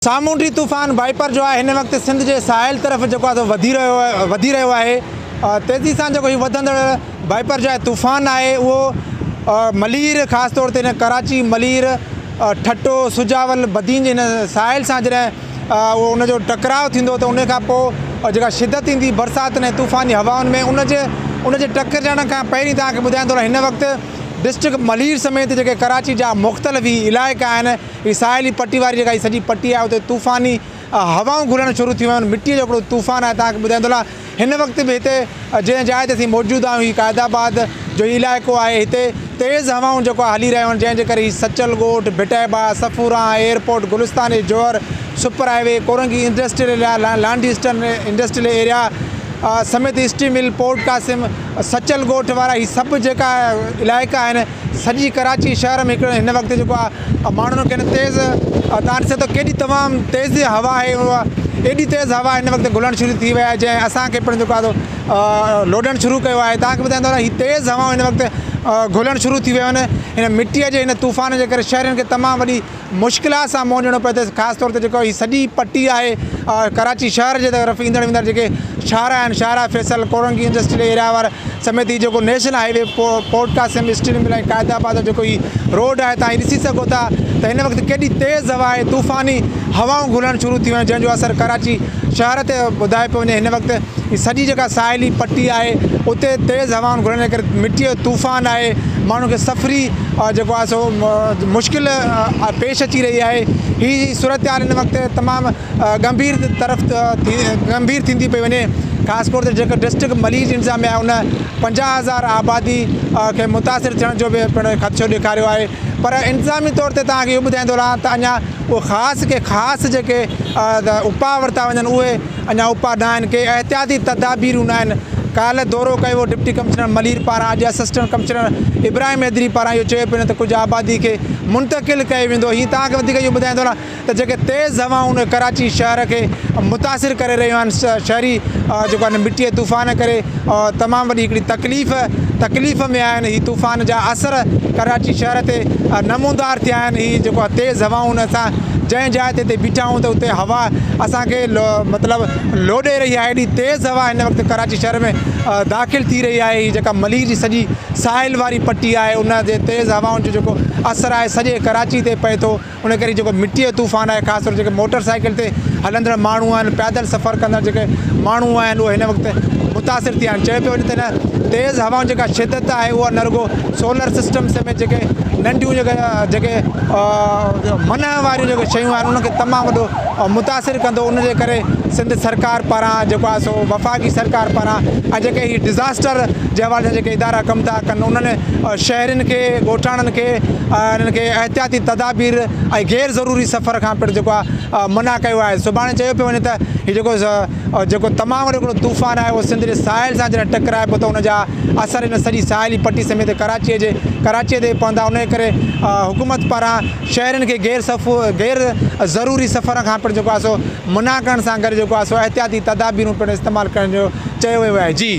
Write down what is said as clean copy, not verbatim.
سامونڊي طوفان وائپر جو آهي هن وقت سنڌ جي ساحل طرف جيڪو آهي سو وڌي رهيو وڌي رهيو آهي تيزي سان جيڪو هي وڌندڙ وائپر جو آهي طوفان آهي اهو ملير خاص طور تي هن ڪراچي ملير ٺٽو سجاول بدين جي هن ساحل سان جڏهن اهو ان جو ٽڪراء ٿيندو ته ان کان پوء جيڪا شدت ايندي برساتن ۽ طوفاني هوائن ۾ ان جي ان جي ٽڪرجڻ کان پهرين توهان کي ٻڌايان ٿو هن وقت ڊسٽرڪٽ ملير سميت جيڪي ڪراچي جا مختلف هي علائقا آهن هي ساحلي پٽي واري جيڪا هي سڄي پٽي آهي اتي طوفاني هوائون گهلڻ شروع ٿي ويون آهن مٽيء جو هڪڙو طوفان آهي توهان کي ٻڌائيندو هلان هن وقت به هتي جنهن جاء تي اسين موجود آهيون هي قائد آباد جو هي علائقو آهي هتي تيز هوائون جيڪو آهي هلي رهيون آهن جنهن جي ڪري هي سچل ڳوٺ ڀٽائبا Safoora airport Gulistan Johar super highway Korangi industrial area Landhi eastern industrial area سميت اسٽي مل پورٽ قاسم سچل ڳوٺ وارا هي سڀ جيڪا علائقا آهن سڄي ڪراچي شهر ۾ هڪڙو هن وقت جيڪو آهي ماڻهن کي تيز تان ڏسو ته ڪيڏي تمام تيز هوا آهي اها ايڏي تيز هوا هن وقت گهلڻ شروع ٿي وئي آهي جنهن اسان کي پڻ جيڪو آهي لوڏڻ شروع ڪيو آهي تان کي ٻڌائيندو هي تيز هوائون هن وقت گهلڻ شروع ٿي ويون آهن هن مٽيء جي هن طوفان جي ڪري شهرين کي تمام وڏي مشڪلات سان منهن ڏيڻو پئي ٿو خاص طور تي جيڪو هي سڄي پٽي آهي ڪراچي شهر جي طرف ايندڙ ويندڙ جيڪي شاهراهه آهن شاهراهه فيصل ڪورنگي انڊسٽريل ايريا وارا سميت هي جيڪو national highway port Qasim steel mill ۽ Quaid Abad جو جيڪو هي روڊ آهي تان هي ڏسي سگهو ٿا ته هن وقت ڪيڏي تيز هوا آهي طوفاني هوائون گهلڻ شروع ٿي ويون جنهن جو اثر ڪراچي شهر تي ٻڌايو پيو وڃي هن وقت هي سڄي جيڪا ساحلي پٽي آهي اتي تيز هوائن گهلڻ جي ڪري مٽي جو طوفان آهي ماڻهن کي سفري جيڪو آهي سو مشڪل پيش اچي رهي آهي هي صورتحال هن وقت تمام گنڀير طرف گنڀير ٿيندي پئي وڃي خاص طور تي جيڪا ڊسٽرڪٽ ملير جي انتظاميا آهي ان 50,000 آبادي کي متاثر ٿيڻ جو به پڻ خدشو ڏيکاريو آهي پر انتظامي طور تي توهان کي اهو ٻڌائيندو رهان ته اڃا اهي خاص ڪي خاص جيڪي اپاء ورتا وڃن اهي اڃا اپاء نه آهن، ڪي احتياطي تدابيرون نه آهن، ڪالهه دورو ڪيو ويو ڊپٽي ڪمشنر ملير پاران اڄ اسسٽنٽ ڪمشنر ابراهيم حيدري پاران اهو چيو پيو وڃي ته ڪجهه آبادي کي منتقل ڪيو ويندو هي توهان کي وڌيڪ اهو ٻڌائيندو هلان ته جيڪي تيز هوائون ڪراچي شهر کي متاثر ڪري رهيون آهن شهري جيڪو آهن مٽي جي طوفان ڪري تمام وڏي هڪڙي تڪليف تڪليف ۾ آهن هي طوفان جا اثر ڪراچي شهر تي نمودار ٿيا آهن هي جيڪو تيز هوائون اسان جنهن جاء تي هتي بيٺا آهيون ته اتي هوا اسان کي مطلب لوڏي رهي آهي ايڏي تيز هوا هن وقت ڪراچي شهر ۾ داخل ٿي رهي آهي هي جيڪا ملير جي سڄي ساحل واري پٽي آهي ان جي تيز هوائن جو جيڪو اثر آهي سڄي ڪراچي تي پئي ٿو ان ڪري جيڪو مٽي جو طوفان آهي خاص طور جيڪي موٽر سائيڪل تي هلندڙ ماڻهو آهن پيادل سفر ڪندڙ جيڪي ماڻهو آهن اهي هن وقت متاثر ٿيا آهن چيو پيو وڃي ته هن تيز هوائن جيڪا شدت آهي اها نه رڳو سولر سسٽم سميت جيڪي ننڍيون جيڪي جيڪي منع واريون جيڪي شيون آهن انهن کي تمام وڏو متاثر ڪندو ان جي ڪري سنڌ سرڪار پاران جيڪو آهي سو وفاقي سرڪار پاران ۽ جيڪي هي ڊزاسٽر جي حوالي سان جيڪي ادارا ڪم ٿا ڪن انهن شهرين کي ڳوٺاڻن کي انهن کي احتياطي تدابير ۽ غير ضروري سفر کان پڻ جيڪو آهي منع ڪيو آهي سڀاڻي چيو پيو وڃي ته هي جيڪو جيڪو تمام وڏو هڪڙو طوفان آهي اهو سنڌ جي ساحل سان جڏهن ٽڪرائبو ته ان جا اثر ان سڄي ساحلي پٽي سميت ڪراچيء جي ڪراچيء تي پوندا انهيء ڪري حڪومت پاران شهرين کي غير غير ضروري سفر کان پڻ جيڪو آهي سو منع ڪرڻ سان گڏ جيڪو آهي سو احتياطي تدابيرون پڻ استعمال ڪرڻ جو چيو ويو آهي جي.